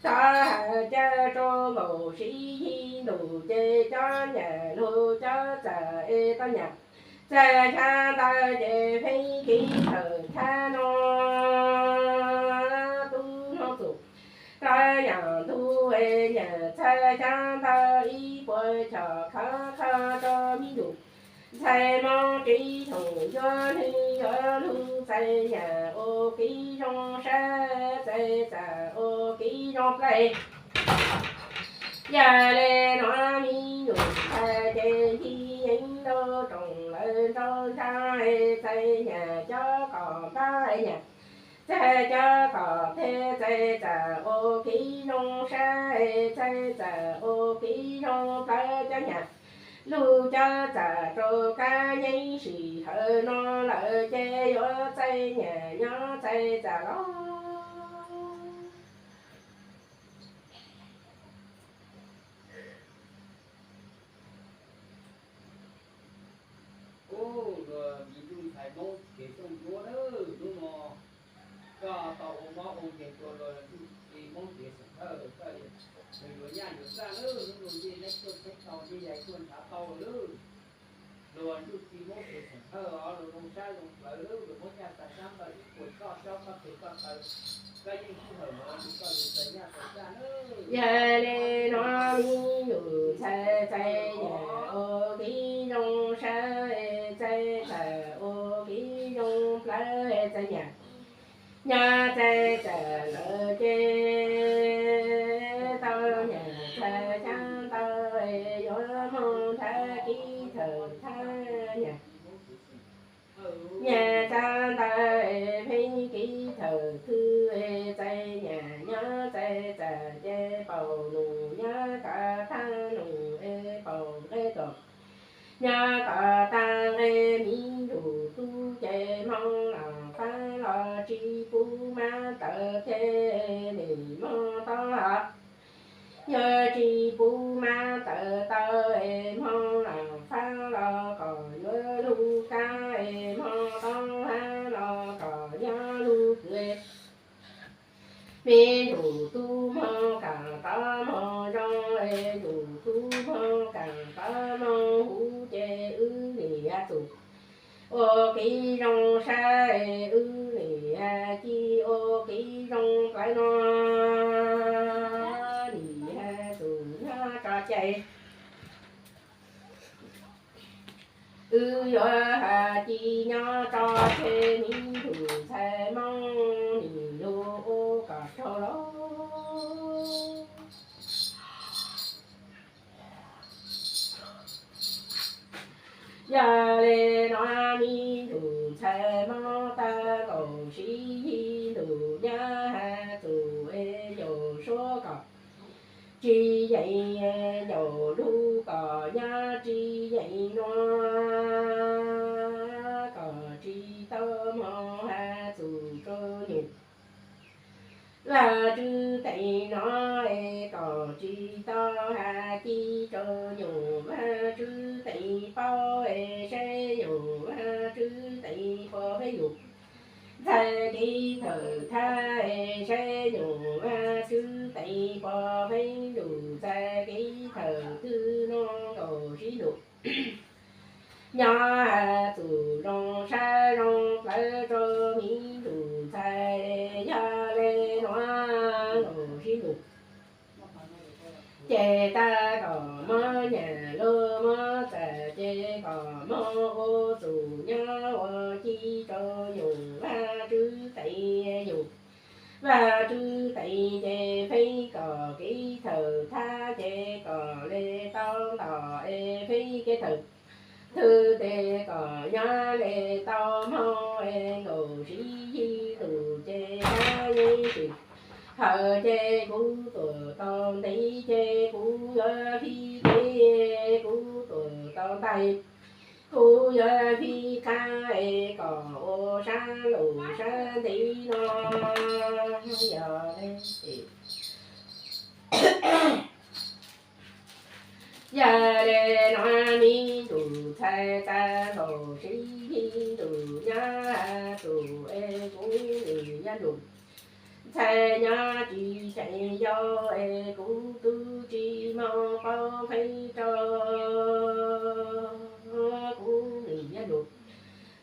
Thov hais caw rau nkaus sib yig ntus ces cov nyam lug cov txawm es tau nyam. Txawm xya ntawd ces pheej kev thawm thab no tub no txum. Rov yaam ntug es nyam txawm xya ntawd ib puas chom khov kho rau mi ntus. Ntxhais Hmoob kev thoom yuav nwg yuav lug txais nyam ua kev zoo sab, txais txam ua kev zoo plaub. Yog le nuav mi nyuam ntxhais ces nti yeev ntau roos lawm nrau nrag, txais nyam cov kom npab nyam, txais cov kom teg, txais txam ua kev zoo sab, txais txam ua kev zoo plaub cov nyam. Lug cov txam rau kab yeeb sim hawm no lawm ces yuav txais nyam nyob txais txam los. Ub, luag me tub ntxhais Hmoob kev coj ncuab nawb, hnub no koj tau ua mob ua nkeeg rua luag ntsuj ci Hmoob kev xeem thawj, koj nws yuav nyaj yuav txaj nawb, hnub no ncej neeb tuaj tseeb tau, ncej yai tuaj ntshav tau lawm. Luag ntsuj ci Hmoob kev xeem thawj os, luag zoo sab zoo plawv lawm, luag muab nyaj txais sab ntawd ib puas txoj xyob koj teg koj taw, koj yeej sij hawm los ua rau koj yuav txais nyaj txais txaj nawb. Yog le nuav mi nyuam ntxhais txais nyam ua kev zoo sab, txais txam ua kev zoo plawv, txais nyam nyob txais txam lawm ces tau nyam txais xya ntawd yuav moog nrhav kev thawm thab nyam. Nyam xya ntawd pheej kev thawm thwj, txais nyam nyob txais txam ces paum num nyob kom tag num es paum nqe tom. Nyob kom tag nqe mi nrug tub ces moog los faab los tsis pub mab tawv thiab nim moog tau los. Yog tsis pub mab tawv tau es moog los faab los kom yuav lug kab es moog tau hab los kom yuav lug kwv. Me nrug tub moog kaam tau moog zoo es nrug tub moog kaam tau moog huv ces wb nim hab txug ua kev zoo sab es wb nim hab ci ua kev zoo plawv no nim hab txug nyob tso cai. Wb yuav hab ci nyob tso cai, mi nrug ntxhais Hmoob nim lug ua kom raug los. Yog le nuav mi nrug ntxhais Hmoob tag nkaus sib yig nrug nyab hab txug es ncaus suab kom tsis yeem, ncaus lug kom nyab tsis yeem nua, kom tsis tau moog hab txug rua nyuam Vajtswv teem no es kom tsis tau hab ci rua nyuam Vajtswv teem paub es saib nyuam Vajtswv teem puas peb yug. Ntxhais kev thawm thab es saib nyuam Vajtswv teem puas peb yug, ntxhais kev thawm twg nua nkaus sib nrug. Nyob hab txug zoo sab zoo plawv rua mi nrug ntxhais, yog le nuav nkaus sib nrug. Ces tag kom moog nyam lug moog txawm ces kom moog ua txug nyob ua ci rua nyuam Vajtswv teem yug. Vajtswv teem ces pheej kom kev thawm thab ces kom le tau ntom es pheej kev thawm thwj tes kom nyob le tau moog es nkaus sib yig nrug ces hab yeej tsis hawm ces kuv tuam tau ntev ces kuv yuav fij kev, kuv tuam tau ntais kuv yuav fij qab es kom ua sab lug sab ntev no. Yog le, yog le nuav mi nrug ntxhais tag nkaus sib yig nrug nyab txug es kuv nim yog nrug Ntxhais nyob tsis tseem yau es kuv twb tsis muaj pob feeb rau kuv nim nyob lus.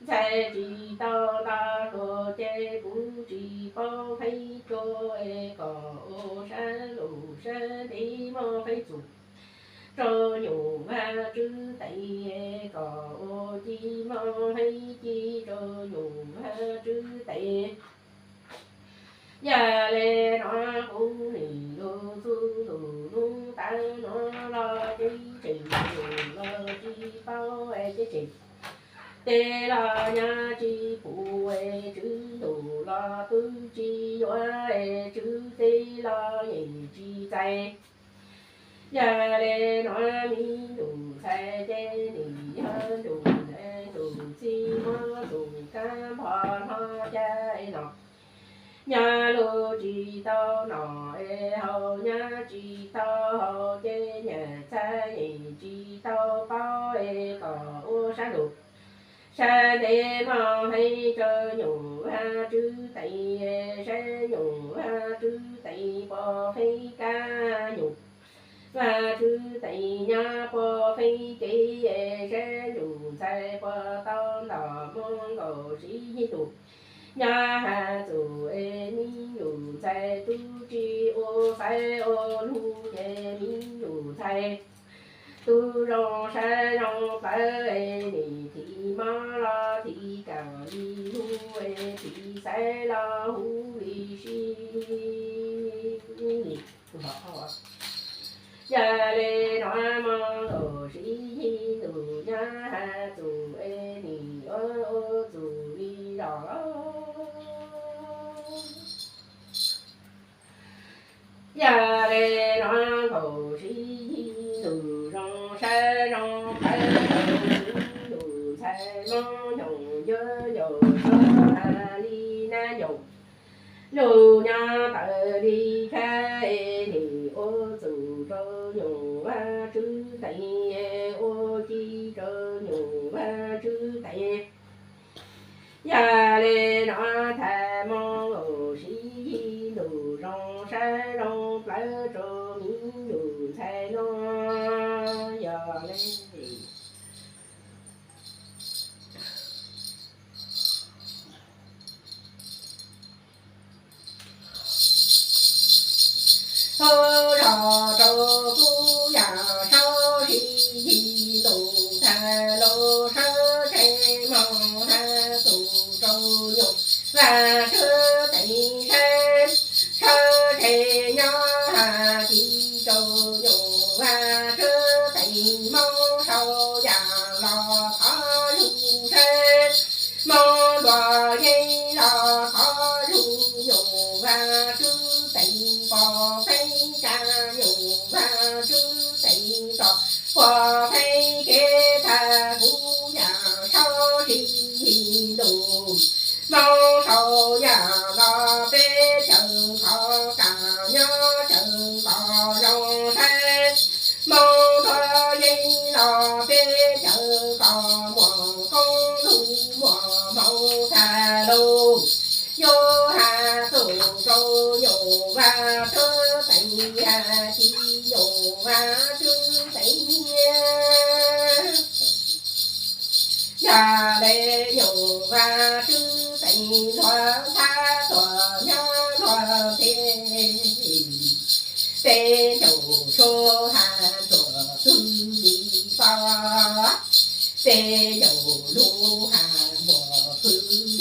Ntxhais tsis tau nto hluas ces kuv tsis pob feeb rau es kom ua sab lus sab ntev muaj feeb txus rau nyuam Vaj Tswv Teem, kom ua ci muaj feeb ci rau nyuam Vaj Tswv Teem. Yog li no kuv nim lug txug ntu nub tav no los teb tseem yus los tsis paub es teb tseem teb los nyob tsis pum es tswv ntuj los twb tsis yuav es tswv teb los yeej tsis txais. Yog li no me nyuam ntxhais ces nim yog ntuj ntxhais ntuj txij muab tus kab npog hlo ca es no. Nyob lug tsis tau nom es haus nyob tsis tau haus ces nyuam ntxhais yeej tsis tau paub es kom ua sab lus sab ntev muaj feeb rau nyuam Vaj Tswv Teem, saib nyuam Vaj Tswv Teem puas feeb kab nyuam Vaj Tswv Teem nyob puas feeb cev, saib nyuam ntxhais puas tau ntom muaj nkaus siv ib ntus nyob hab txug es me nyuam ntxhais tub tsis ua faib ua lug ces me nyuam ntxhais tub zoo saib zoo plawv es nim thim mob los thim kam li hu es thim xaiv los hu li si. Yog li no muaj nkaus siv ib ntus nyob hab txug es nim ua ua txug li zos los. Yog li no nkaus siv ib ntus zoo saib zoo plawv, me nyuam ntxhais mob nyoos yuav ncaus suab has li nab nyoos, lug nyob tawm li khab es nim ua txug rau nyuam Vaj Tswv Teem, ua ci rau nyuam Vaj Tswv Teem. Yog li no thaum mob nkaus siv ib ntus zoo saib zoo plawv rau me nyuam ntxhais no. Yog li Hauv zog rau kuv yam saub sib yig ntus tag los sawv tsees moog has tus rau nyuam Vaj Tswv Teem saib, sawv tsees nyob has ci rau nyuam Vaj Tswv Teem moog sau yam los thov lug saib, moog luag yeej los thov lug nyuam Vaj Tswv Teem pom feeb kab nyuam Vaj Tswv Teem tso pom feeb kev tag kuv yam saub sib yig ntus moog sau yam los peb caws qhov kam nyob caws qhov zoo saib, moog luag yeej los peb caws qhov muaj koob lug muaj hmoov tag lug, yuav has txug rau nyuam Vaj Tswv Teem has ci nyuam Vaj Tswv Teem niam. Yog li nyuam Vaj Tswv Teem luag thab tuam nyob luag nthe, peb caug suab has tuam twg li pab, peb caug lub has muaj pwg li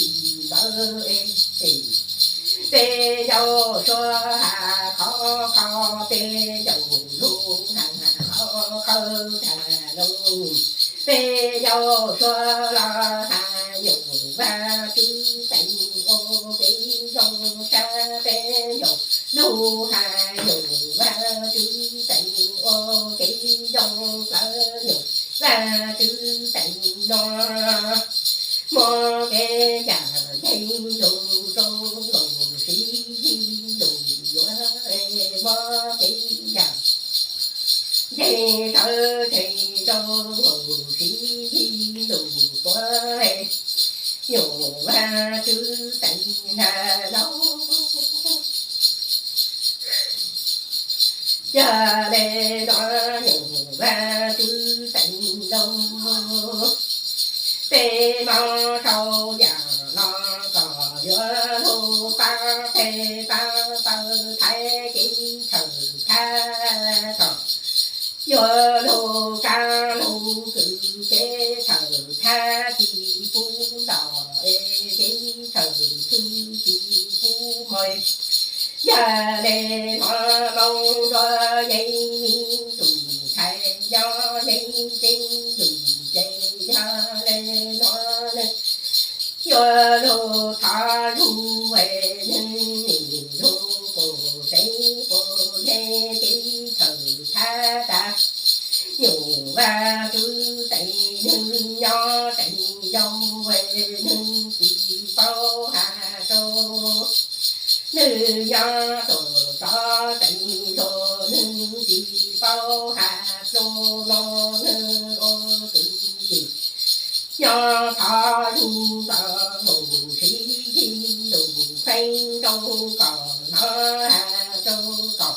ntawd, peb caug suab has qhov qhov, peb caug lub has qhov qhawv tag lug, peb caug suab los has nyuam Vaj Tswv Teem ua kev zoo sab, peb caug lub has nyuam Vaj Tswv Teem ua kev zoo plawv nyuam Vaj Tswv Teem no. Muaj kev yam nceeg lug rau lug siv lug yuav, muaj kev yam nceeg sawv tsees rau lug siv lug yuav, nyuam Vaj Tswv Teem ntag lauj. Yog le nuav nyuam Vaajtswv teem lug, peb Moob sau yaam los kom yuav lug paab peg paab taw thaiv kev chaws thab tom, yuav lug kaab lug kws kev chaws thab tsi pub ntom es kev chaws khwv tsi pub moog. Yog le nuav Moob nruab yeeb lug ntxhais nyob yeeb teb lug ces yog le nuav nwg yuav lug thov lug es nwg nim lug quas seev quas nce kev chaws thab tas. Nyuam Vaajtswv teem nwg nyob teem yau es nwg tsi paub has rua, nwg nyob tuam tov teem ntsuag nwg tsi paub has rua no, nwg ua tug ywm nyob thov lug kom lug siv lug feeb rua kom hnov has rua kom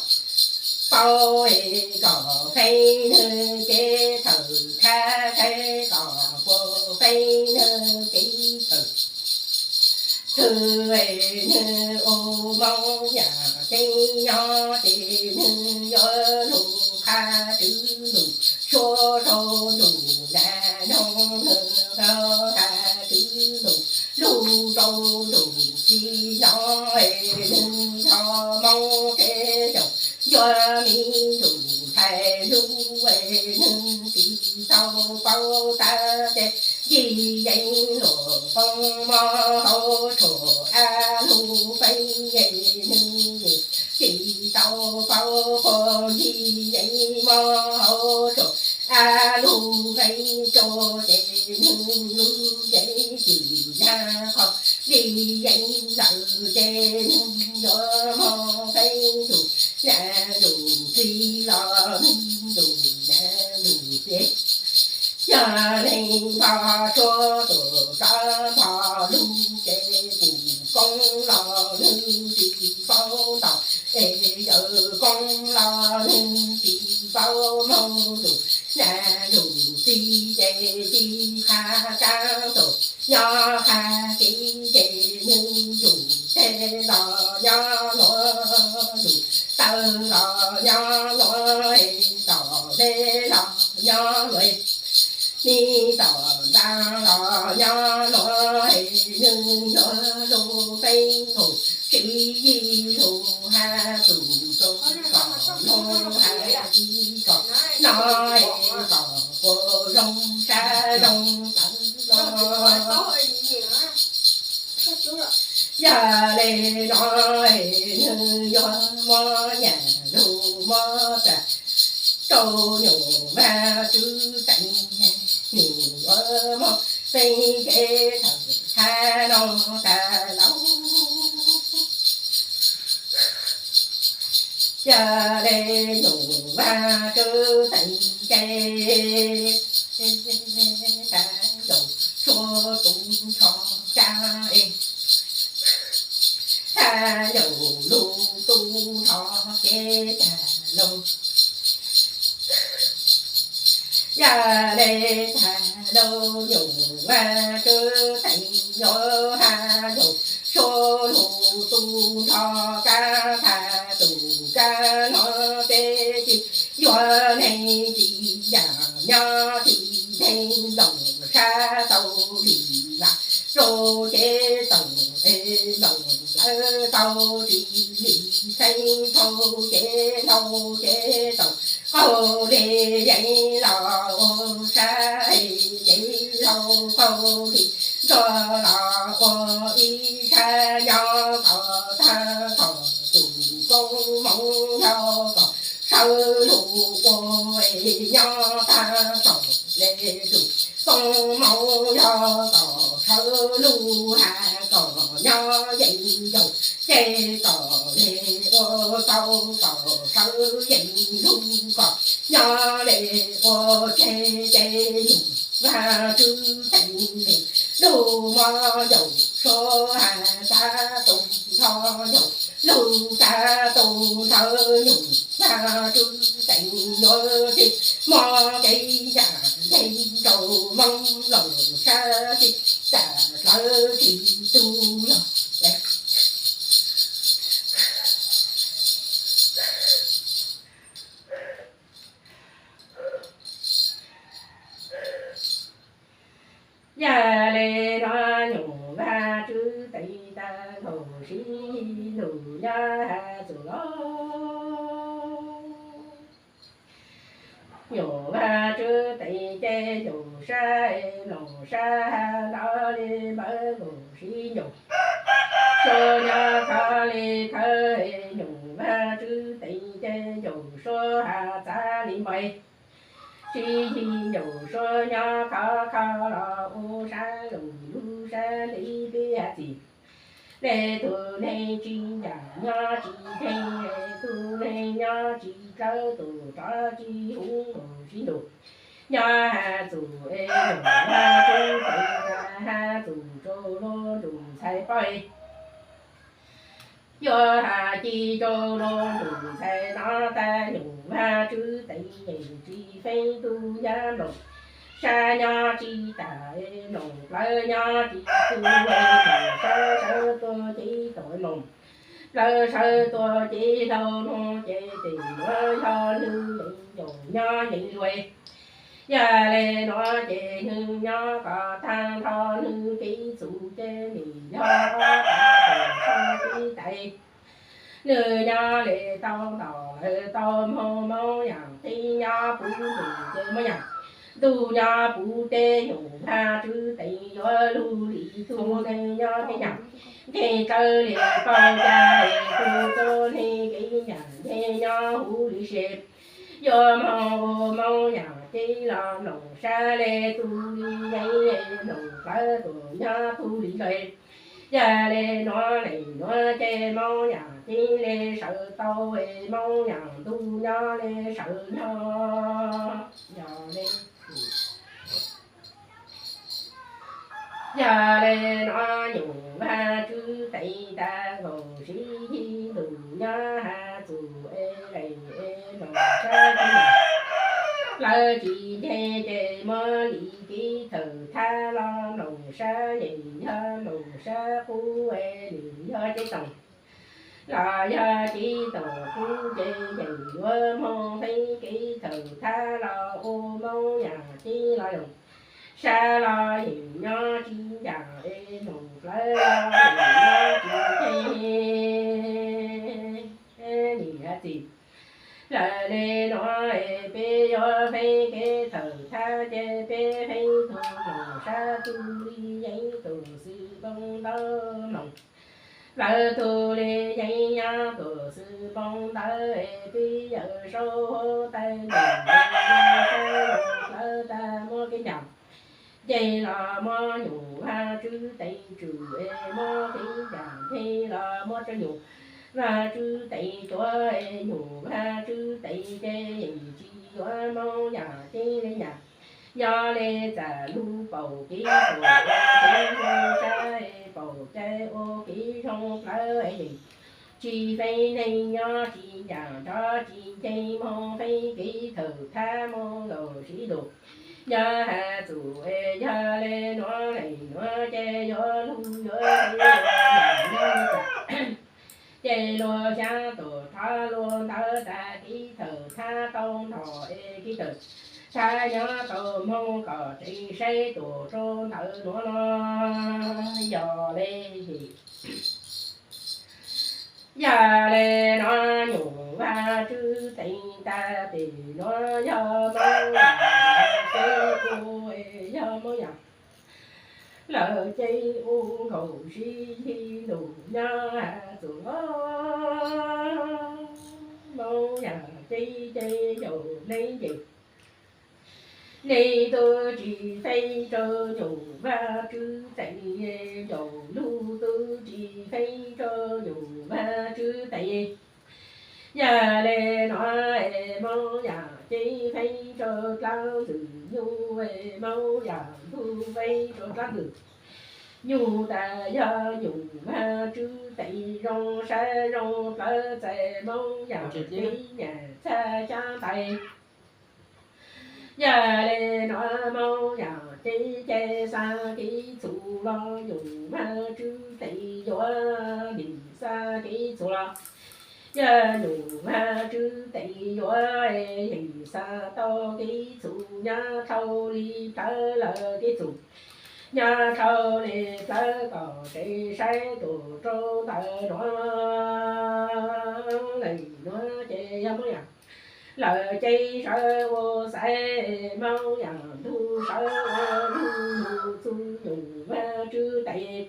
paub es kom feeb nwg kev chaws thab, saib kom puas feeb nwg kev chaws. Txwv es nwg ua Moob yaam tseeb nyob ces nwg yuav lug qha tswv lug suab rua lug nraag noog, nwg has tswv lug lug rua lug tsi nyob es nwg yog Moob teb xyoos yuav miv lug ntxhais lug es nwg tsi tau paub tab ces yig yeev luam qoob mob hauv tshuam ab lug feeb es nwg tsi tau paub qhov yig yeev mob hauv tshuam ab lug feeb rua ces nwg lub cev tsi nyav qhov yig yeev lawm ces nwg yuav moog feeb lug nraag lug tsi los nwg lug nraag lug tsi. Yog leej npog suab tuam tov npog lug ces pum koob los nwg tsi paub ntaus, es yawm koob los nwg tsi paub moog lug nraag lug tsi ces tsi qha kaab tuam nyob qha kev ces nwg lug teg los nyob nuav, lug taw los nyob nuav, es tom le los nyob nuav, miv tom ntxaa los nyob nuav, es nwg yuav lug feeb lug tsi, yig lug has txug rua kom nuav has tsi kom nov, es kom puas zoo sab zoo plawv los. Yog le nuav es nwg yuav muab nyam lug muab tsaam rua nyuam Vaajtswv teem, nwg yuav muab feeb kev chaws thab no tas lauj. Yog le nyuam Vaajtswv teem ces tas yog suab tub nrho kaab es tas yog lug tub nrho kev tas lug. Yog le tas lug nyuam Vaajtswv teem yuav has lug suab lug tub nrho kaab tas tug kaab no peb tsi yuav neeg tsi yaam nyob tsi neeg loos sab tau li las rua ces toom es loos plawv tau tsi li xeeb tau ces ntau ces toom qaug li yeev los ua sab ces ntau qaug li ntuag los ua ib sab nyob kom tag thaum tus koob moov yog kom sawv lug ua nyob tag thaum le tus koob moov yog kom sawv lug has kom nyob yeej yog ces kom le ua tau kom sawv yeej lug kom nyob le ua tseg ces yug Vaajtswv teem le lug muab yaum suab has tas tug nrho yaum lug tas tug ntawd yug Vaajtswv Tsis tas dlawb tsis tu los. Yog li no nyuam Vaj Tswv teev tag nkaus sib ntus nyob hauv txus los. Nyuam Vaj Tswv teev ces nyuam sab mloog sab hais nrov li npawg nkaus sib ncaus. Suab nyob khov li khawb, nyuam Vaj Tswv teev ces nyuam suab hais txav li npais. Sib yig nyuam suab nyob khov kho los ua sab lus lub sab nti pib hais txim. Nej tus neeg tsis ncaim nyob tsis nkeeg, tus neeg nyob tsis dlawb, tus rov tsis huv nkaus sib ntus. Nyob hauv txus es nyuam Vaj Tswv teev tag hauv txus rau luag tus ntxhais paub. Yuav hais ci rau luag tus ntxhais no tas nyuam Vaj Tswv teev yeej tsis feeb ntuj nyob mloog. Sab nyob tsis tas mloog, plawv nyob tsis tu, sawv sawv tuaj ci tom mloog. Plawv sawv tuaj ci hlau no ces tes nuav yog nwg yeej ncaus nyob yeej luag. Yog li no ces nwg nyob kom tag nrho nwg kev txus ces nws yog ob tag txaus txog tib tais. Nwg nyob li tau ntaus lawm tau moog, Moob Yaam teb nyob puv ntuj ces Moob Yaam ntuj nyob puv teb, nyuam Vaj Tswv teev yuav lug li tug neeg nyob teb nyaam, nkeeg dlawb li paug ca, tug txo neeg kev nyaam nkeeg nyob huv li si. Yuav moog ua Moob Yaam teb los mloog sab le tug li yeeb, mloog plawv tuaj nyob tug li ntsais. Yog le nuav leej nuav ces Moob Yaam teb le sawv tau, Moob Yaam ntuj nyob le sawv nyob. Yog le, yog le nuav nyuam Vaj Tswv teev tag nkaus sib yig ntus nyob hauv txus es leej es mloog sab teb nyaam. Plawv tsis nkeeg ces muab li kev thawm thab los mloog sab, yeej yog mloog sab qub es nws yog cev toom los yog cev toom qub ces yeej yuav moog feeb kev thawm thab los ua Moob Yaam teb los loog. Sab los yeej nyob tsis ncaam es mloog plawv los yeej nyob tsis nkeeg. Nim hais txim lawm le nuav es peb yuav feeb kev thawm thab ces peb feeb tug mloog sab tug li yeeb tus xwb npoo ntawv mloog. Plawv tug li yeeb nyob tus xwb npoo ntawv es peb yawm saub huv tais ntuj sab lug plawv tag muab kev ncaam nkeeg los muab nyuam Vaj Tswv teev tsum es muab kev ncaam nkeeg los muab rau nyuam Vaj Tswv teev tuav es nyuam Vaj Tswv teev ces yeej tsis yuav Moob Yaam teb le nyaam. Nyob le txam lug paum kev tuam kev zoo sab, paum cai ua kev zoo plawv es yeej tsis feeb neeg nyob tsis ncaam nrov tsis nkeeg moog feeb kev thawm thab moog nkaus sib ntus. Nyob hauv txus es yog le nuav leej nuav ces yuav lug yuav nyob ces luag xyaav tuam rov luag ntawv tas kev thawm thab tau nrho es kev thawm thab nyob tau moog kom tsev saib tuam rau ntawm nuav los yog le. Yog le nuav nyuam Vaj Tswv teev tag tes nuav yog Moob Yaam teb ua, yog Moob Yaam lawv ces ua nkaus sib yig ntus nyob hauv txus los Moob Yaam teb ces ncaus neeg ces neeg tub tsis feeb rau nyuam Vaj Tswv teev, ncaus lug tub tsis feeb rau nyuam Vaj Tswv teev. Yog le nuav es Moob Yaam teb feeb rau dlaab ntxwg nyug, es Moob Yaam ntuj feeb rau dlaab ntxwg nyug tas yog nyuam Vaj Tswv teev zoo sab zoo plawv txais Moob Yaam teb nyaam txhaj xyaab ntais. Yog le nuav Moob Yaam ceeb ces xa kev txhum los nyuam Vajtswv tes yuav nim xa kev txhum los. Yog nyuam Vajtswv tes yuav yeem xa tau kev txhum nyob dhau li plawv lawm kev txhum nyob dhau li plawv kom tsev saib tuam rau ntawm nuav. Leej nuav ces yog Moob Yam lawm ces sawv ua xaiv, Moob Yam ntuj sawv ua lug txug nyuam Vajtswv tes.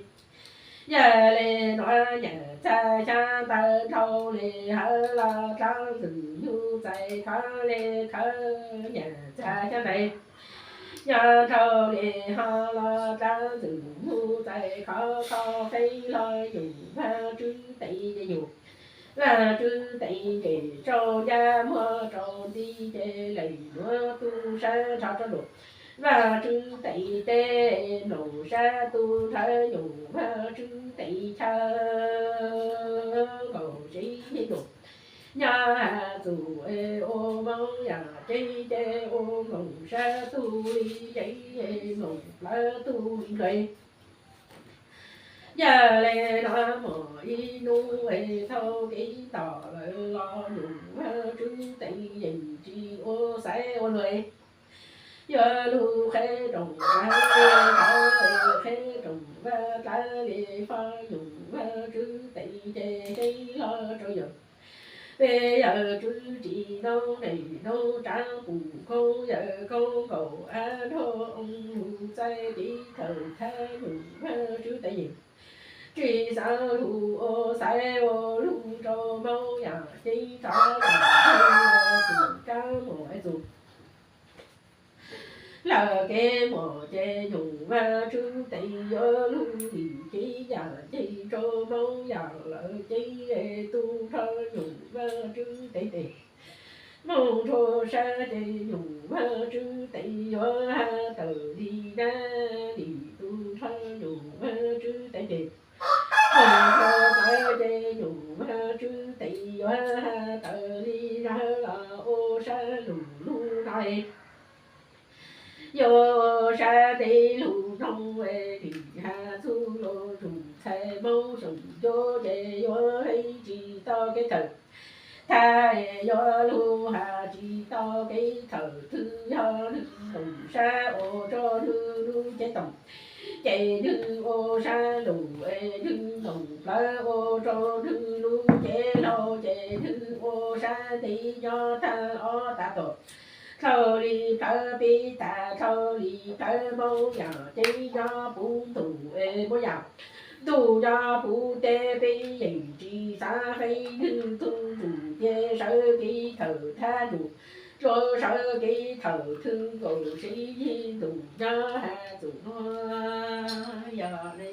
Yog le nuav nyam txag xyab ntawv dhau li hawv los dlaab ntxwg nyug txais khov le khawv nyam txag xyab ntawv. Nyob dhau li ho los dlaab ntxwg nyug txais khov kho feeb hlo nyuam Vajtswv tes ces nyuam Vajtswv tes ces rau ncaj muag rau nti ces leej nuav tub sab nrho rau luam Vajtswv tes teb, mloog sab tub nrhawv nyuam Vajtswv tes chaw nkaus tsev nyuam nyob has txug es ua Moob Yam ceeb ces ua mloog sab tug li yeeb es mloog plawv tug li nqes. Yog le nuav muaj ib nub es thaum kev tom lawm los nyuam Vajtswv tes yeej tsis ua xaiv ua luag, yuav lug qheb rooj Vaj, qheb rooj Vaj dlav li faj nyuam Vajtswv tes ces qheb hlo rau yawg. Peb yawg Tswv tsim noob neej noob tsaav pum khoob yawg khoob nkaus av nrog oo lug txais kev thawm thab nyuam Vajtswv tes yeej tsis xaav lug ua xaiv ua lug rau Moob Yam ceeb rov yam tug kaab mom es txug lawm kev mom ces nyuam Vajtswv tes yuav lug lim kev yam ceg rau Moob Yam lawm ceeb es tub nrhawv nyuam Vajtswv tes tes. Moog rua sab ces nyuam Vajtswv tes yuav has tawm li nab lim tub nrhawv nyuam Vajtswv tes tes. Moog rua plawv ces nyuam Vajtswv tes yuav has tawm li zag los ua sab lug lug no. Yuav sab teb lug noog es lim has txug lug tug ntxhais Moob Xyooj Ncub ces yuav heev tsis tau kev thawm thab es yuav lug has tsis tau kev thawm thwb yog nwg moog sab ua rua nwg lub cev toom ces nwg ua sab lug es nwg moog plawv ua rua nwg lub cev hlau ces nwg ua sab teb nyob tag ob tav tom. Dlhau li plawv peb tav, dlhau li plawv Moob Yam ceeb nyob puv ntuj es Moob Yam ntuj nyob puv teb, peb yeej tsis xaav feeb nwg tug ntuj ces sawv kev thawm thab ntuj, rua sawv kev thawm thwb nkaus sib yig ntuj nyob has txug nuav. Yog le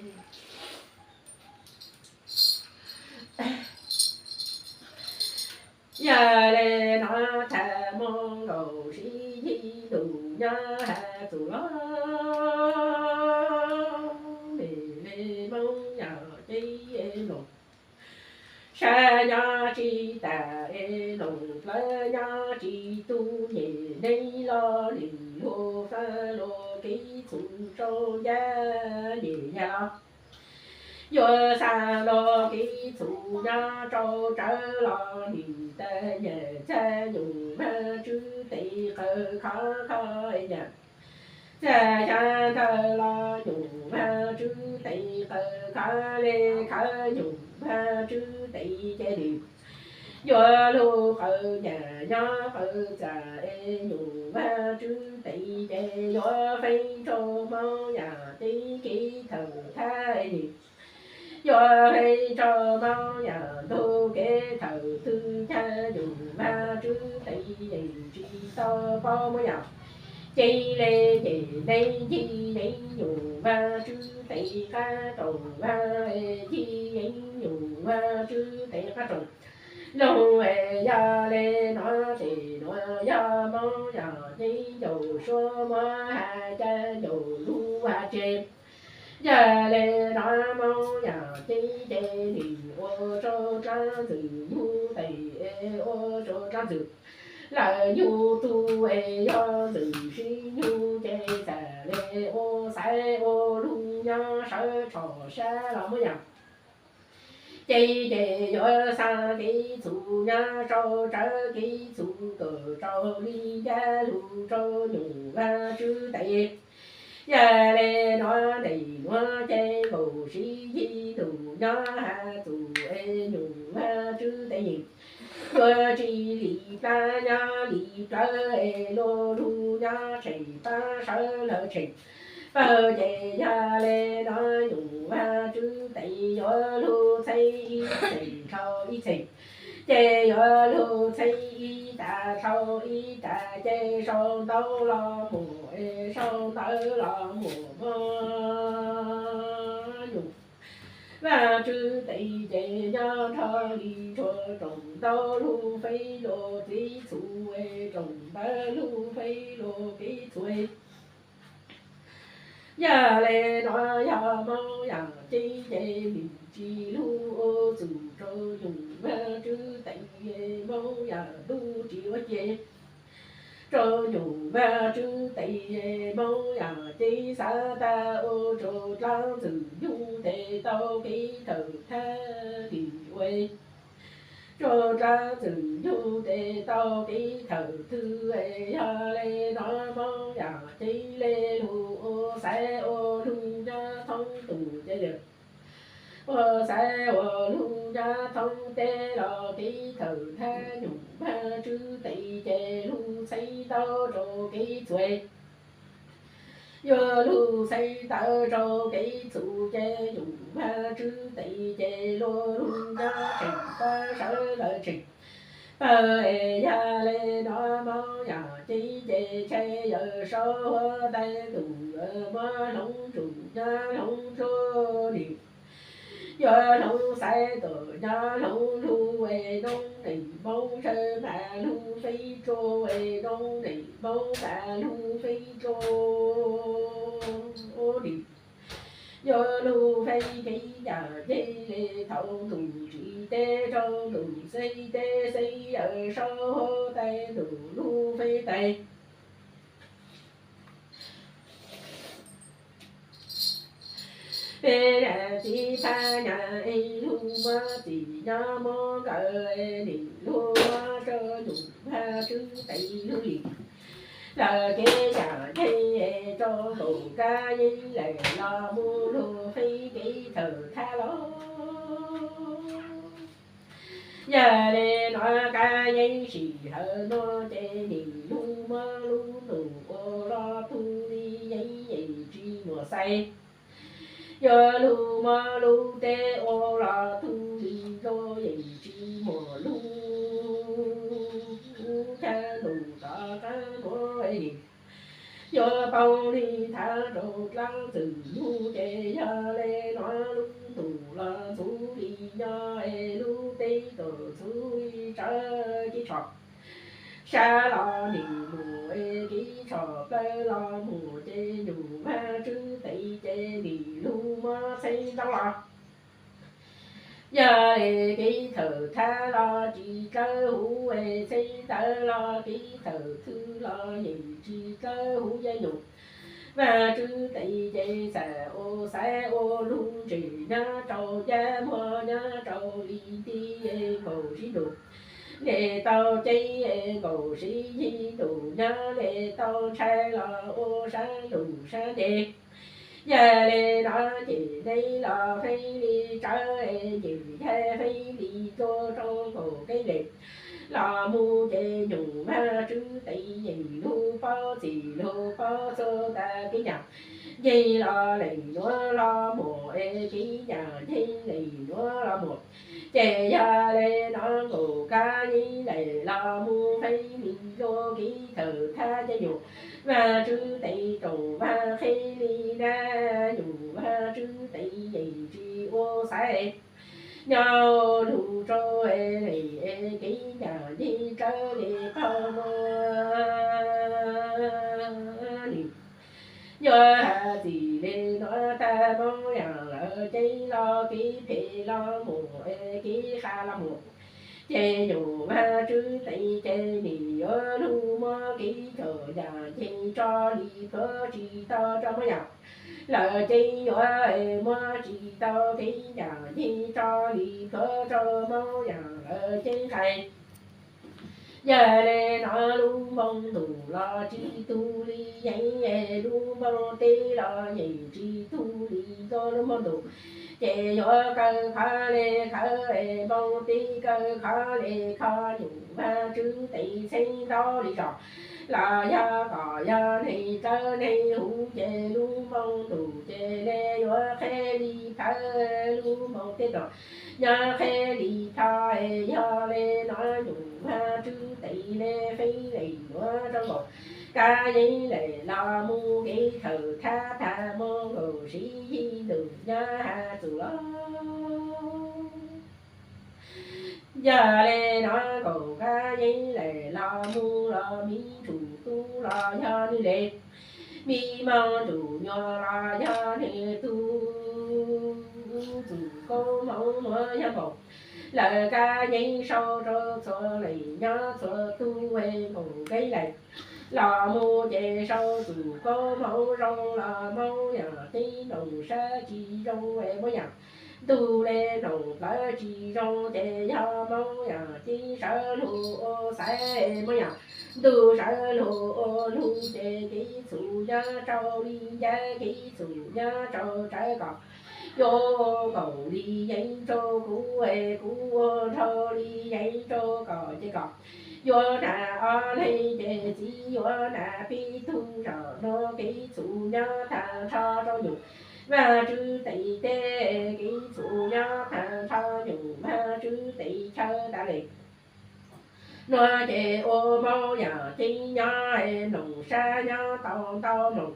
Yog le nuav tag moog nkaus sib yig ntuj nyob has txug los, mej le Moob Yam ceeb es mloog sab nyob tsis tas es mloog plawv nyob tsis tu, nyem neeg los lim lug faj lug kev txhum rua ncaj nyem yag los. Yuav xa lug kev txhum nyob rau tsawv los nim tag nyam txag nyuam Vajtswv tes qawm khov kho nyam txag xyab ntawv los nyuam Vajtswv tes qawm khov le khawv nyuam Vajtswv tes ces nim yuav lug qawm nyam nyob qawm txag es nyuam Vajtswv tes ces yuav feeb rua Moob Yam ceeb kev thawm thab nim yuav feeb rua Moob Yam ntug kev thawm thwb ncaag nyuam Vajtswv tes yeej tsis tau paub Moob Yam ceeb le nyem neeg ncig yeev nyuam Vajtswv tes qab rooj, ncig yeev nyuam Vajtswv tes qab rooj. Noog es yog le nuav tes nuav yog Moob Yam ceeb ncaus suab muab has ca ncaus lub has tseg. Yog le nuav Moob Yam ceeb ces nim ua rua dlaab ntxwg nyug tes es ua rua dlaab ntxwg Lawm nyuj tug es yog ntxwm sib nyug ces txawm le ua xaiv ua lug nyob sawv tshom sab los muab yam. Ces ces yuav xa kev txhum nyob rau tsawv kev txhum kom rau li ncaj lug rau nyuj Vaj Tswv tes. Yog le nuav ntees nuav ces nkaum sib yig ntuj nyob has txug es nyuj Vaj Tswv tes yeej yuav tsis li plab nyob li plawv es luag lug nyob tsheej pab sawv lawv tsheej pawg ces yog le nuav nyuj Vaj Tswv tes yuav lug txheeb ib txheej dhau ib txheej ces yuav lug txheeb ib tag dhau ib tag ces sau ntawv los mus es sau ntawv los mus muab nyuj Vaj Tswv tes ces nyob nrho li tshua rooj ntau lug feeb lug kev txhum es rooj ntawv lug feeb lug kev txhum. Yog le nuav yog Moob Yaj Ceeb ces nws tsis lug ua txum rau nyuj Vaj Tswv tes, Moob Yaj Ntuj tsis ua cia rau nyuj Vaj Tswv tes, Moob Yaj Ceeb xav tag ua rau dlaab ntxwg nyoog tes tau kev thawm thab li ua rau dlaab ntxwg nyoog tes tau kev thawm thwj. Yog le nuav Moob Yaj Ceeb le lug ua xaiv ua lug nyob thoob tug ces yog ua xaiv ua lug nyob thoob teb los kev thawm thab nyuj Vaj Tswv tes ces lug txheeb ntau rau kev txhum. Yuav lug txheeb ntawv rau kev txhum ces nyuj Vaj Tswv tes ces luag lug nyob tsheej pab sawv lawv tsheej pawg es yog le nuav Moob Yaj Ceeb ces ntshai yawm saub huab tais ntuj yuav muab hloov ntsum nyob hloov ntsum li yuav hloov xaiv tuaj nyob hloov lug es noob neej Moob ntshaw mas lug feeb rua es noob neej Moob mas lug feeb rua li yuav lug feeb kev yam yeg le thaum ntuj tsim teb rau ntuj xeeb teb xeeb yawm saub huab tais ntuj lug feeb tais. Peb niam txiv phab nyas es lug muab txim nyob muab nkawd nim lug muab rau nyuj Vaj Tswv tes lug li lawv kev yam yeg rau nkaus kab yeeb lawm los mus lug feeb kev thawm thab los. Yog le nuav kab yeeb sij hawm nuav ces nim lug muab lub ntuj ua los tug li yeeb yeej tsis muaj xaiv. Yuav lug muab lub teb ua los tug li ntuj yeej tsis muaj lub caj ntuj tom qab nuav. Yuav poob li thav rau dlaab ntxwg nyoog ces yog le nuav lub ntuj los txhuv li nyob es lub teb tuaj txhuv li tsawv kev tsho sab los nim mus es kev tsho plawv los mus ces nyuj Vaj Tswv tes ces nim lug muab txheeb ntawv los. Yog es kev thawm thab los tsis dlawb huv es txheeb ntawv los kev thawm thwj los yeej tsis dlawb huv yog nyuj Vaj Tswv tes ces txawm ua xaiv ua lug ntseeg nyob rau yaj muag nyob rau li nti nkaus sib nrug le tau ceeb nkaus sib yig ntuj nyob le tau ntshai los ua sab ntuj sab ntev. Yog le nuav ces neb los feeb li tsawv es nyeem yag feeb li ntua rau nkaus kev le los mus ces nyuj Vaj Tswv tes yeej lug paub txim lug paub txuj tas kev yam yeg los leej nuav los mus es kev yam yeg leej nuav los mus ces yog le nuav nkaus kab yeeb lawm los mus feeb li ntua kev thawm thab ces nyuj Vaj Tswv tes rooj vag qhib li na, nyuj Vaj Tswv tes yeej tsis ua xaiv nyob lug rau es kev yam yeg dlawb li qaug muag li. Yuav has txim li nuav tag Moob Yaj lawv ceeb los kev phem los mus es kev qha los mus Ces nyuam Vaj Tswv Teem ces nim yuav lug muab kev chaw yam nce tso li plhuav tsis tau rau Moob Yam lawm ces yuav muab tsis tau kev yam nce tso li plhuav rau Moob Yam lawm ces nqaij. Yog le no lub moo ntuj los tsis tu li yeej, lub moo teb los yeej tsis tu li nto lub moo ntuj. Ces yuav kaw qhov le khawv, moo teb kaw qhov le kho, nyuam Vaj Tswv Teem txheeb ntau li zog los yog kom yog neeg dlawb neeg huv ces lub moo ntuj ces le yuav qheb li plhaw, lub moo teb tuaj nyob qheb li plho. Yog le no nyuam Vaj Tswv Teem le feeb le yuav rau nkaus, kab yeeb le los mus kev chaw thab thab mus nkaus sib yig ntuj nyob has txuj los. Yog le no nkaus kab yeeb le los mus los me ntsuj tub los yog nws le, me moo ntsuj nyuam los yog nws tub. Txuj koob hmoov nuav yog npaum lawv kab yeeb sau rau txhua leej nyob txhua tug nkaus kev lawm los mus ces sau txuj koob hmoov zoo los Moob Yam tib nroog sab tsis zoo es Moob Yam ntuj le nroog plawv tsis zoo ces yog Moob Yam tib sawv lug ua xaiv, Moob Yam ntuj sawv lug ua lug ces kev txhum nyob rau li ncaj, kev txhum nyob rau tsawv kom yuav ua nkaus li yeeb rau kuv es kuv ua nrau li yeeb rau kom ces kom yuav hnav ob leeg ces txiv yuav hnav peb tug zog. Nuav kev txhum nyob tag nrho rau nyuam Vaj Tswv Teem teb, kev txhum nyob tag nrho nyuam Vaj Tswv Teem chaw tas le. Nuav ces ua Moob Yam ceeb nyob, mloog sab nyob tau ntau, mloog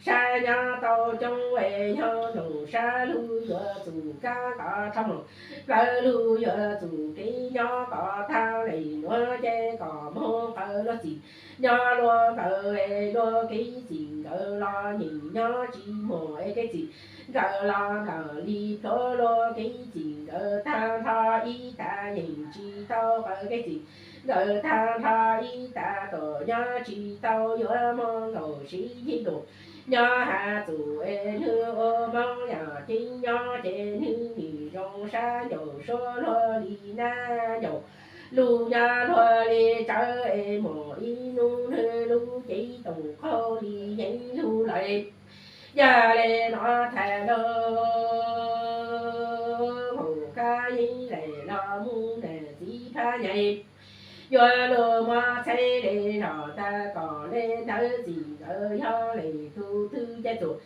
sab nyob tau coob es yog mloog sab lug yuav txuj kab kom rho mloog, plawv lug yuav txuj kev nyob kom tag le. Nuav ces kom moog qawm luag txim nyob luag nkawd es luag kev txim nkawd los yeej nyob tsis muaj es kev txim nkawd los nplawm li plhuav luag kev txim nkawd tag nrho ib tag yeej tsis tau qawm kev txim nkawd tag nrho ib tag tuaj nyob tsis tau yuav moog nkaus sib yig ntuj nyob has txuj es nwg ua Moob Yam ceeb nyob ces nwg nim zoo sab ncaus suab luag li nab ncaus lug nyob luag li tsawv es muaj ib nub nwg lub cev toom qaug li yeeb lug lawm. Yog le no thaum lug mus kab yeeb le los mus nam txiv phab nyem yuav lug muab txheb le zog tag kom le ntawd txim nkawd yog le tug twg ces txuj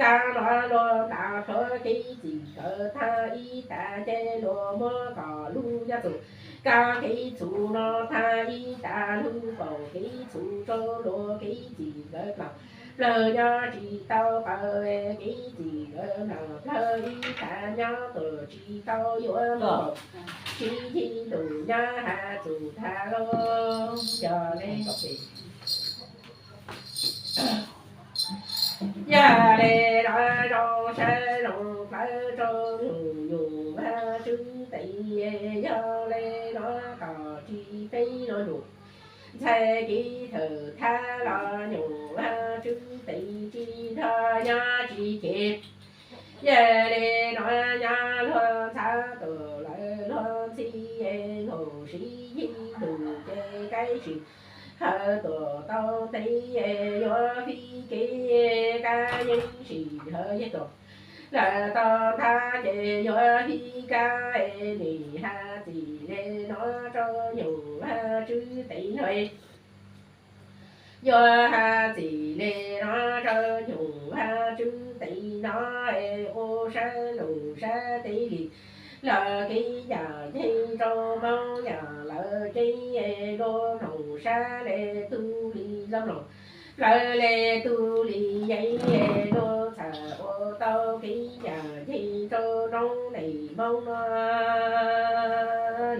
kab no luag ntaus plhuav kev txim nkawd tag ib tag ces luag muab kom lug nyob txuj kab kev txhum no tag ib tag lug kaum kev txhum rau luag kev txim nkawd plaws plawg nyob tsis tau qawm kev txim nkawd plaws plawg ib tag nyob tuaj tsis tau yuav moog sib yig ntuj nyob has txuj tag lug. Yog le Yog le no zoo sab zoo plawv rau nyuam nyuam Vaj Tswv Teem, yog le no kom tsis peb los nyuam ntxhais kev thawm thab los nyuam Vaj Tswv Teem tsis nrog nyob tsis cem. Yog le no nyob luag ntxhab tuaj lawm luag ntxhi nkaus sib yig ntuj ces kav tsij hawm tuaj tau ntev yuav fij kev kab yeeb sij hawm yog tuaj lawm tau ntag ces yuav fij kab es nim has txim le no rau nyuam Vaj Tswv Teem no. Yuav has txim le no rau nyuam Vaj Tswv Teem no es ua sab ntuj sab teb li los kev yam nce rau Moob Yam lawm ces luag mloog sab le tug li los mloog plawv le tug li yeeb es luag txham ua tau kev yam nce rau noob neej Moob no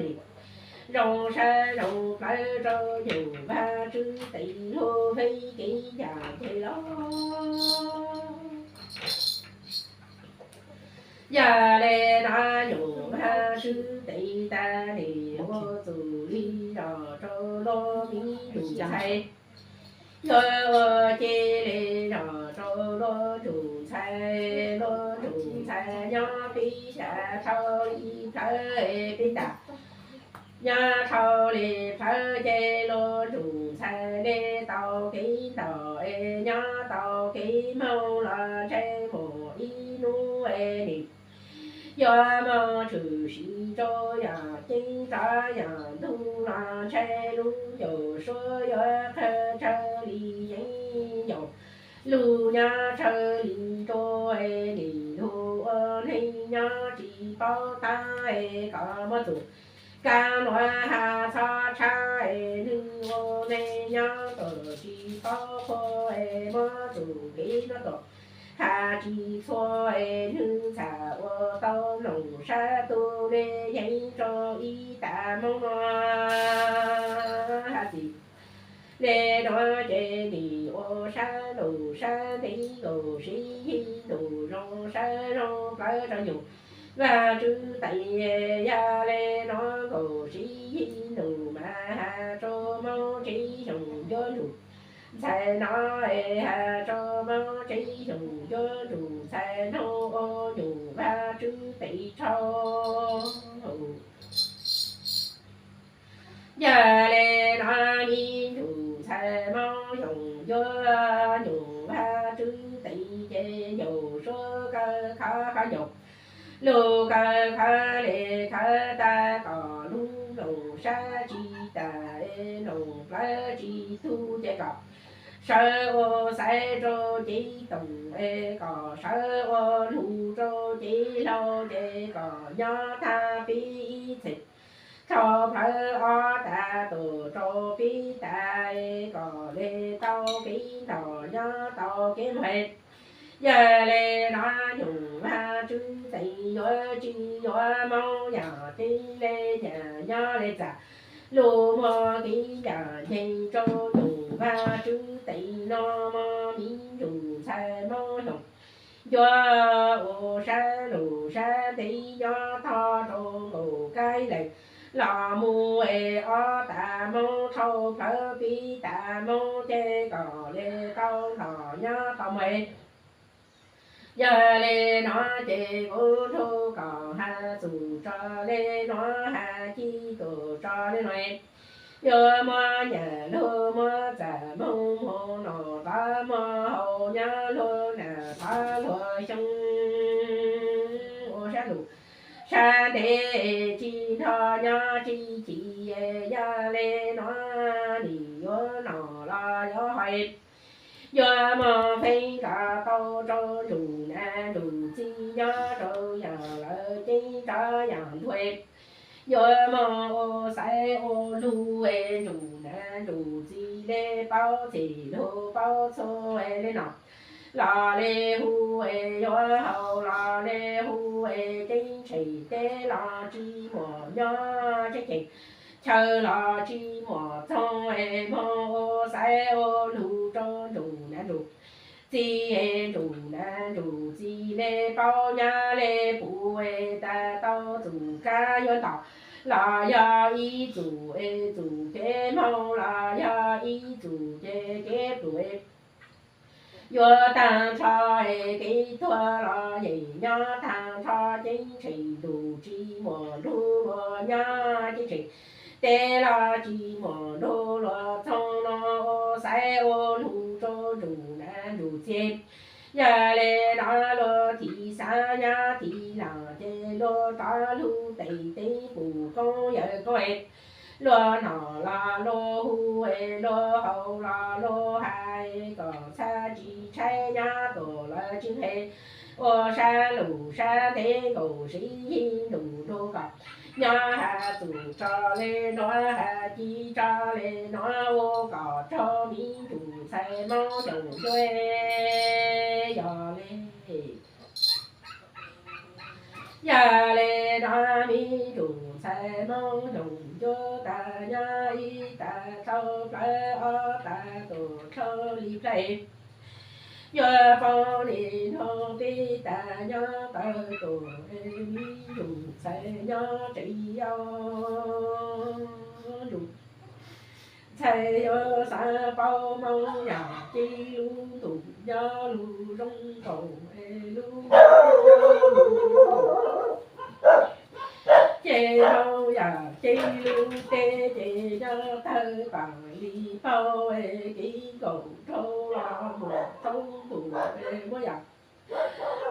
li. Zoo sab zoo plawv rau nyuam Vaj Tswv Teem lug fij kev yam nce los. Yog le no nyuam Hab Tswb Teev tas li ua txuj li zog rau luag miv ntsuj ntxhais. Yuav ua cia li zog rau luag ntsuj ntxhais, luag ntsuj ntxhais nyob pib xyav dhau li plawv pib tag. Nyob dhau li plawv ces luag ntsuj ntxhais le tau kev ntaus es nyob tau kev moog los ntshe mus ib hnub es nim yuav moog tshwm sim rau yaam ceeb rov yaam ntug los ntshe lub caum suab yuav qha tsawg li yeeb yaum lug nyob tsawg li rua es nim lug ua neeg nyob tsis paub tab es kom muab txuj kab nuav has txhob tshab es nwg ua neeg nyob tuam tsis paub qhua es muab txuj kev nuav tuam has tsis txhua es nwg txham ua tau mloog sab tug le yeeb rau ib tag Moob nuav has txim. Le nuav ces nim ua sab lug sab ntev nkaus sib yig ntuj zoo sab zoo plawv rau nyuj Vaaj Tswv Teev. Yog le nuav nkaus sib yig ntuj mas has rua Moob tsib xyoos ncuab ntsug ntxhais no es has rua Moob tsib xyoos ncuab ntsug ntxhais noog ua nyuj Vaaj Tswv Teev rhau Yog le nuav miv ntsuj ntxhais Moob xyoos ncuab nyuj Vaaj Tswv Teev ces ncaus suab kaw khov khov ncaus lug kaw khov le khov tag kom lub nplooj sab tsis tas es nplooj plawv tsis tug ces kom sawv ua xaiv rau cev toom es kom sawv ua lug rau cev hlau ces kom nyob tag pib ib txhis dhau plawv ob tag tuam rau pib tas es kom le tau kev ntaus nyob tau kev moog. Yog le nuav nyuj Vaaj Tswv Teev yuav tsis yuav Moob yaam teb le nyaam nyob le txam lug muag kev ncaam nceeg rau nyuj Vaaj Tswv Teev nuav muag miv ntsuj ntxhais Moob xyoos ncuab ua sab lug sab ntev nyob tog rau nkaus kaij leeg los mus es ob tag Moob dhau plawv pib tag Moob ces kom le tau ntaus nyob tau moog. Yog le nuav ces kuv nrug kom has txug tso le nuav, has ci tug tso le nuav, yuav muab nyaam lug muab txam moog moog nom tov muab haus nyob lug nam tov lug xyoo ua sab lug sab ntev tsis nrho nyob tsis ci. Yog le nuav nim yuav nom los yuav hais, yuav muaj feeb los tau rau ntsum nam ntsum txiv nyob rau yaam lawv ceeb rov yaam ntuag. Yuav muaj ua xaiv ua lug es ntsum nam ntsum txiv le paub txhij lug paub txhua es le nom los le hu es yuav haus los le hu es ceeb tsheej teb los tsis muaj nyob, ceeb tsheej chaw los tsis muaj txoog es moog ua xaiv ua lug rau ntsum nam ntsum txiv es ntsum nam ntsum txiv le paub nyab le puv es tas tau txuj kab yuav ntaus los yog ib txuj es txuj kev moog los yog ib txuj ces kev pluav es yuav taag nrho es kev tuag los yeej nyob taag nrho, ceeb tsheej ntuj tsis muaj nrug luag nyob, ceeb tsheej teb los tsis muaj nrug luag txoog, nuav ua xaiv ua lug rau ntsum nam ntsum txiv. Yog le nuav luag thim xav nyab thim laam ces luag rov lug tes teeb pum koob yawm koob es luag nom los luag hu es luag haus los luag hais kom txhaj tsis tshaib nyab tuam lawv tsis nqe ua sab lug sab ntev nkaus sib yig ntuj nrug kom nyob has txug tso le nuav, has ci tso le nuav, ua kom raug miv ntsuj ntxhais Moob xyooj ncuab. Yog le, yog le nuav miv ntsuj ntxhais Moob xyooj ncuab tas nyob ib tag dhau plawv ob tag tuam dhau li plaig. Yuav paub li no peb tas nyob tawm tuaj, me ntsuj ntxhais nyob tsev yau. Ntsuj ntxhais yuav xav paub Hmoob yam cej lub ntuj nyob lub zoo nkaus lub. Ces Hmoob yam cej lub teb ces nyob tawm pam li paub kev nkaum rau los mus rau ntuj muab yam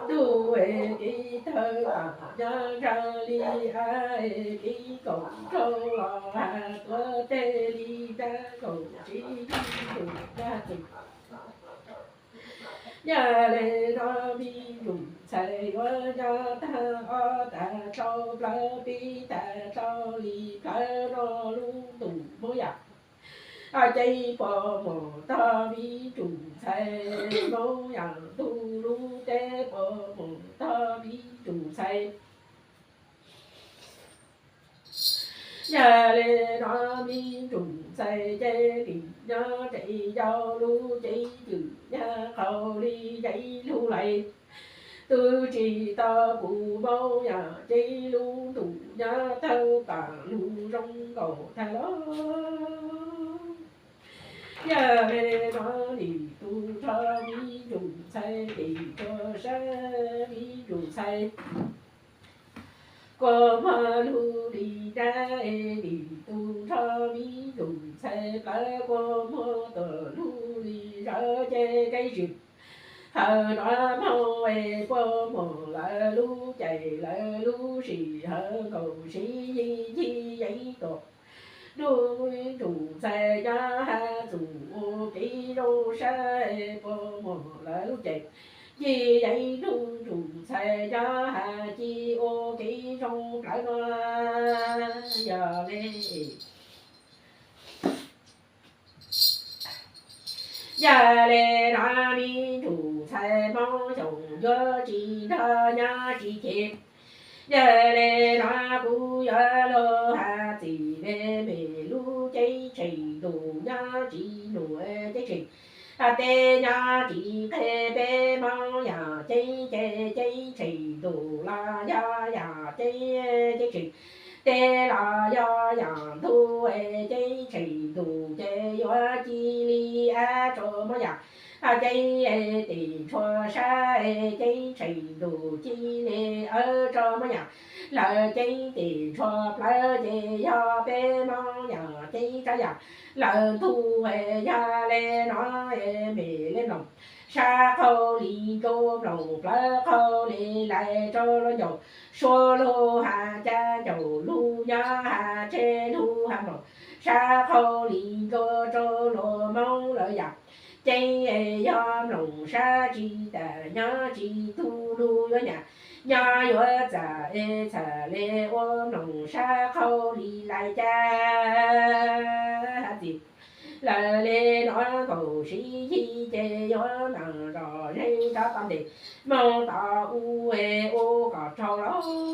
ntuj kev tawm pam nyob ntsawg li kev nkaum rau los has tuav teg li ntsab nkaus tsis ntuj ntsab txus. Yog li no me ntsuj ntxhais yuav nyob tag ob tag rau plawv pib tag rau li plawv no lub ntuj Hmoob yam cej puas muaj tog me ntsuj ntxhais, Hmoob yam ntuj lub teb puas muaj tog me ntsuj ntxhais. Yog li no me ntsuj ntxhais ces nim nyob tsev yau lub cev cwm nyab qhau li yeeb lug lais. Twb tsis tau kuv Hmoob yam cej lub ntuj nyob tawm pam lug zoo nkaus tag los. Yog li no nim tus nrog me ntsuj ntxhais tim tsuas sab me ntsuj ntxhais. Kua muag lug li nrab, nim tus nrog me ntsuj ntxhais plawv kua muag tuaj lug li zawv ces keeb swm. Hawm no Hmoob puas muaj lawv lub cev lawv lub sim hawm nkaus siv yig yig yeeb tuaj. Ntuj ntsuj ntxhais nyob has txug ua kev zoo sab, puas muaj lawv lub cev yig yeeb. Ntuj ntsuj ntxhais nyob has ci ua kev zoo plawv no. Yog li Yog li no me ntsuj ntxhais Hmoob xyooj yuav tsis nrog nyob tsis ceg. Yog li no kuv yuav lug has txim me me lub ceeb tsheej ntuj nyob tsis nuam ceeb tsheej, has teb nyob tsis qheb peb Hmoob yam ceeb ces ceeb tsheej ntuj los yog yam ceeb, ceeb tsheej teb los yog yam ntuj, ceeb tsheej ntuj ces yuav ci li ab rau Hmoob yam ceeb, tim tshua sab ceeb tsheej ntuj ci li awb rau Hmoob yam lawv ceeb, tim tshua plawv ces yog peb Hmoob yam ceeb, sab yam lawv ntuj. Yog li no me li mloog sab qhau li nkaus, mloog plawv qhau li lais rau lub ncaus, suav lug has cas ncaus lug nyob has tseg lug has mloog sab qhau li nkaus rau luag Hmoob lawv yam ceeb. Yog mloog sab tsis tas nyob tsis tug lug yuav nyam nyob yuav txam es txham li ua mloog sab qhau li lais cas has txim lawm li no nkaus siv yig ces yuav mam zom zeeg rov tau ntes moog tom u es ua kom rau lawm.